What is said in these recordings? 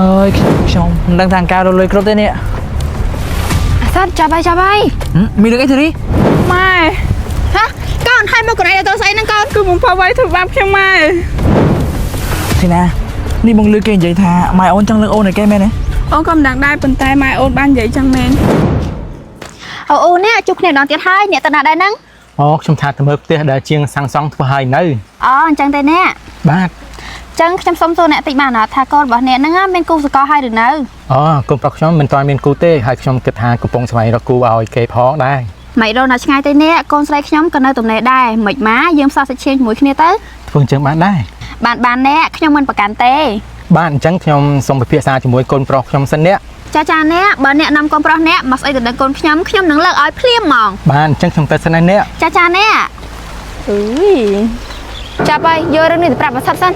អើយខ្ញុំមិនដឹងថាការរលុយគ្រប់ទេនេះ អាសិតចាប់ហើយចាប់ហើយ ហឹមមានរឿងអីទេរី ម៉ែ ហ៎កូនឲ្យមកកូនឯងទៅស្អីហ្នឹងកូន គឺបងផាវៃធ្វើបាបខ្ញុំម៉ែ ធីណានេះបងលឺគេនិយាយថាម៉ែអូនចង់លើកអូនឲ្យគេមែនទេ អូនក៏មិនដឹងដែរប៉ុន្តែម៉ែអូនបាននិយាយចឹងមែន អូអូនេះជួបគ្នាម្ដងទៀតហើយអ្នកទៅណាដែរហ្នឹង អូខ្ញុំថាទៅមើលផ្ទះដែលជាងសាងសង់ធ្វើឲ្យនៅ អូអញ្ចឹងទេអ្នក បាទ អញ្ចឹងខ្ញុំសុំសួរអ្នកតិចបានអត់ថាកូនរបស់អ្នកហ្នឹងមានគូសកលហើយឬនៅ អូកូនប្រុសខ្ញុំមិនទាន់មានគូទេហើយខ្ញុំគិតថាកំពុងស្វែងរកគូឲ្យគេផងដែរ មិនរកណាឆ្ងាយទេអ្នកកូនស្រីខ្ញុំក៏នៅទំនេរដែរមិនម៉ាយើងផ្សះសាច់ឈាមជាមួយគ្នាទៅ ធ្វើអញ្ចឹងបានដែរ បានបានអ្នកខ្ញុំមិនប្រកាន់ទេ បាទអញ្ចឹងខ្ញុំសូមពិភាក្សាជាមួយកូនប្រុសខ្ញុំសិនអ្នក ចាចាអ្នកបើអ្នកនាំកូនប្រុសអ្នកមកស្អីទៅដឹងកូនខ្ញុំខ្ញុំនឹងលើកឲ្យភ្លាមហ្មង បាទអញ្ចឹងខ្ញុំទៅសិនហើយអ្នក ចាចាអ្នកអឺចាប់ហើយយករឿងនេះទៅប្រាប់អាសិតសិន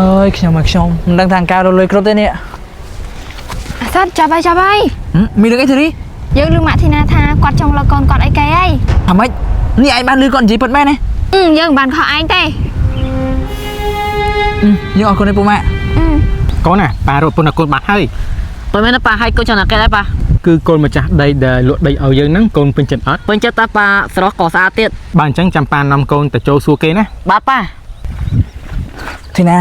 អើយខ្ញុំមកខ្ញុំមិនដឹងថាការរលុយគ្រប់ទេនេះ អាសិតចាប់ហើយចាប់ហើយ ហឹមមានរឿងអីទេរី យើងលឺម៉ាក់ធីណាថាគាត់ចង់លើកកូនគាត់អីគេហើយ អាម៉េចនេះឯងបានលឺគាត់និយាយពិតមែនទេ អឺយើងមិនបានខុសឯងទេ ហឹមយើងអរគុណឯពូម៉ាក់ អឺ កូនណាប៉ារត់ពុនកូនបាត់ហើយ បើមែនទេប៉ាឲ្យកូនចង់ណាគេដែរប៉ា គឺកូនម្ចាស់ដីដែលលក់ដីឲ្យយើងហ្នឹងកូនពេញចិត្តអត់ ពេញចិត្តតាប៉ាស្រស់ក៏ស្អាតទៀត បាទអញ្ចឹងចាំប៉ានាំកូនទៅចូលសួរគេណា បាទប៉ា ធីណា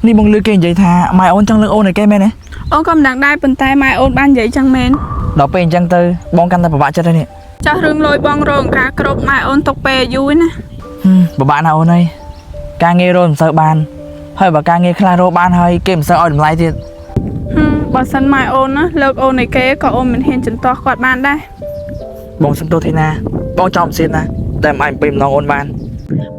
នេះបងលឺគេនិយាយថាម៉ែអូនចង់លើកអូនឲ្យគេមែនទេ អូនក៏មិនដឹងដែរប៉ុន្តែម៉ែអូនបាននិយាយចឹងមែន ដល់ពេលអញ្ចឹងទៅបងកាន់តែពិបាកចិត្តហើយនេះ ចាស់រឿងលុយបងរងការគ្រប់ម៉ែអូនຕົកពេលយូរណា ហឹមពិបាកណាស់អូនអើយការងាររកមិនសូវបានហើយបើការងារខ្លះរកបានហើយគេមិនសូវឲ្យតម្លៃទៀត ហឹមបើសិនម៉ែអូនណាលើកអូនឲ្យគេក៏អូនមិនហ៊ានចន្ទាស់គាត់បានដែរ បងសុំទោសធីណាបងចោលមិនសៀនណាតែមិនអាចបំពេញម្ដងអូនបាន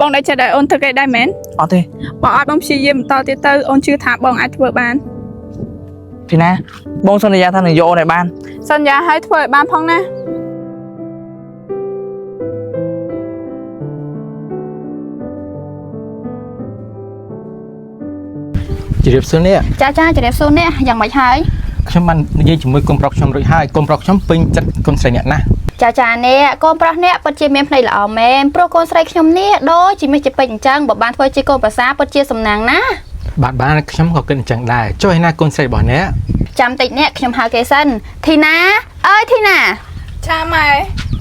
បងដែលចិត្តឲ្យអូនធ្វើគេដែរមែន អត់ទេ បើអត់បងព្យាយាមបន្តទៀតទៅអូនជឿថាបងអាចធ្វើបាន ធីណាបងសន្យាថានឹងយកអូនឲ្យបាន សន្យាឲ្យធ្វើឲ្យបានផងណា ជម្រាបសួរអ្នក ចាចាជម្រាបសួរអ្នកយ៉ាងម៉េចហើយ ខ្ញុំបាននិយាយជាមួយកូនប្រុសខ្ញុំរួចហើយកូនប្រុសខ្ញុំពេញចិត្តកូនស្រីអ្នកណាស់ ចាចាអ្នកកូនប្រុសអ្នកពិតជាមានភ្នែកល្អមែនព្រោះកូនស្រីខ្ញុំនេះដូចជាមាសជាពេជ្រអញ្ចឹងបើបានធ្វើជាកូនប្រសាពិតជាសំណាងណាស់ បាទបាទខ្ញុំក៏គិតអញ្ចឹងដែរចុះឯណាកូនស្រីរបស់អ្នក ចាំតិចអ្នកខ្ញុំហៅគេសិនធីណាអើយធីណា ចាម៉ែ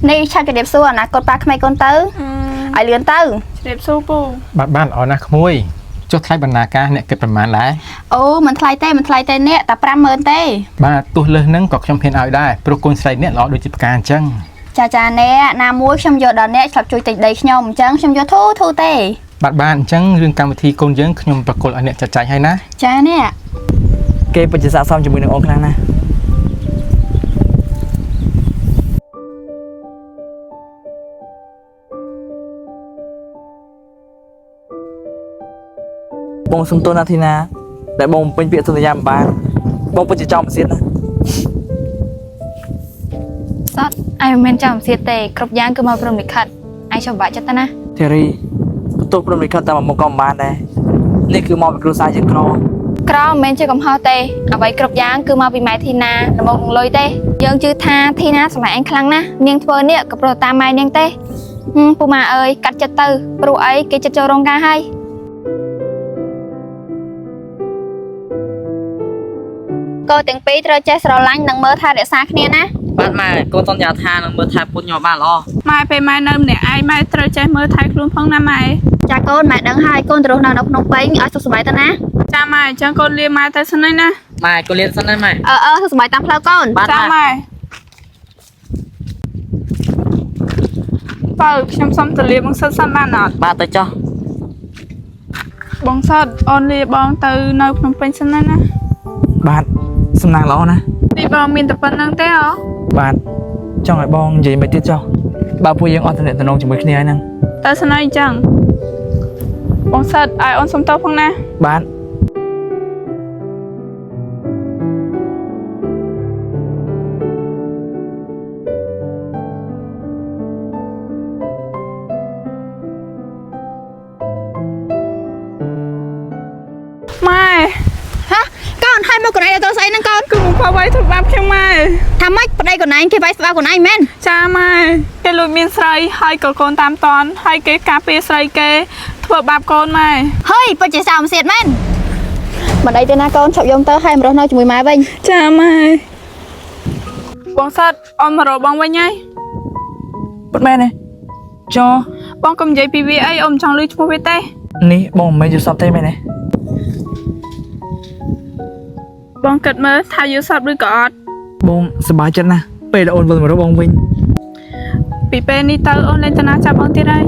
នេះឆាប់ជម្រាបសួរអនាគតប៉ាក្មេងកូនទៅឲ្យលឿនទៅ ជម្រាបសួរពូ បាទបាទល្អណាស់ក្មួយចុះថ្លៃបណ្ណាការអ្នកគិតប្រមាណដែរ អូមិនថ្លៃទេមិនថ្លៃទេអ្នកតែ50000ទេ បាទទោះលើសហ្នឹងក៏ខ្ញុំហ៊ានឲ្យដែរព្រោះកូនស្រីអ្នកល្អដូចជាផ្កាអញ្ចឹង ចាចាអ្នកណាមួយខ្ញុំយកដល់អ្នកឆ្លាប់ជួយទិញដីខ្ញុំអញ្ចឹងខ្ញុំយកធូធូទេ បាទបាទអញ្ចឹងរឿងកម្មវិធីកូនយើងខ្ញុំប្រគល់ឲ្យអ្នកចាត់ចែងហើយណា ចាអ្នក គេពិតជាស័ក្តិសមជាមួយនឹងអូនខ្លាំងណាស់បងសុំទោសណាស់ធីណាដែលបងបំពេញពាក្យសន្យាមិនបានបងពិតជាចោលមិនសៀតណា សតឯងមិនមែនចាំសៀតទេគ្រប់យ៉ាងគឺមកព្រមលិខិតឯងចាំបាក់ចិត្តណា ធីរីបន្ទោសព្រមលិខិតតែមួយមុខក៏មិនបានដែរនេះគឺមកពីគ្រួសារយើងក្រ ក្រមិនមែនជាកំហុសទេអ្វីគ្រប់យ៉ាងគឺមកពីម៉ែធីណាល្មមនឹងលុយទេយើងជឿថាធីណាស្រឡាញ់ឯងខ្លាំងណាស់នាងធ្វើនេះក៏ព្រោះតាមម៉ែនាងទេហឹមពូម៉ាអើយកាត់ចិត្តទៅព្រោះអីគេចិត្តចូលរោងការហើយកូនទាំងពីរត្រូវចេះស្រឡាញ់និងមើលថែរក្សាគ្នាណា បាទម៉ែកូនសន្យាថានឹងមើលថែពុតញ៉ាំបានល្អ ម៉ែពេលម៉ែនៅម្នាក់ឯងម៉ែត្រូវចេះមើលថែខ្លួនផងណាម៉ែ ចាកូនម៉ែដឹងហើយកូនទៅរស់នៅនៅភ្នំពេញឲ្យសុខសប្បាយទៅណា ចាម៉ែអញ្ចឹងកូនលាម៉ែទៅសិនហើយណា ម៉ែកូនលៀនសិនហើយម៉ែ អឺអឺសុខសប្បាយតាមផ្លូវកូន បាទ ចា ម៉ែ ម៉ែបើខ្ញុំសុំទៅលាបងសិតសិនបានអត់ បាទទៅចុះ បងសិតអូនលាបងទៅនៅភ្នំពេញសិនហើយណា បាទសំណាងល្អណាស់ នេះបងមានតែប៉ុណ្្នឹងទេអូ បាទចង់ឲ្យបងនិយាយមិនទៀតចុះបើពួកយើងអត់ទំនាក់ទំនងជាមួយគ្នាហើយហ្នឹង ទៅសិនហើយអញ្ចឹងបងសិតឲ្យអូនសុំទោសផងណា បាទ ម៉ែ ហ៎កូនឲ្យមកកូនឯងទៅស្អីហ្នឹងកូន គឺបងផាវៃធ្វើបាបខ្ញុំម៉ែ ថាម៉េចប្តីកូនឯងគេវាយស្បាកូនឯងមែន ចាម៉ែគេលួចមានស្រីហើយក៏កូនតាមតន់ហើយគេការពារស្រីគេធ្វើបាបកូនម៉ែ ហើយពិតជាសោមសៀតមែន មិនអីទេណាកូនឈប់យំទៅហើយមករស់នៅជាមួយម៉ែវិញ ចាម៉ែបងសិតអូនមករកបងវិញហើយ ពិតមែនទេច បងកុំនិយាយពីវាអីអូនមិនចង់ឮឈ្មោះវាទេ នេះបងមិនមែនយល់សពទេមែនទេ បងគិតមើលថាយល់សប្តិឬក៏អត់ បងសប្បាយចិត្តណាស់ពេលដែលអូនវិលមករកបងវិញ ពីពេលនេះទៅអូនលែងតាណាចាប់បងទៀតហើយ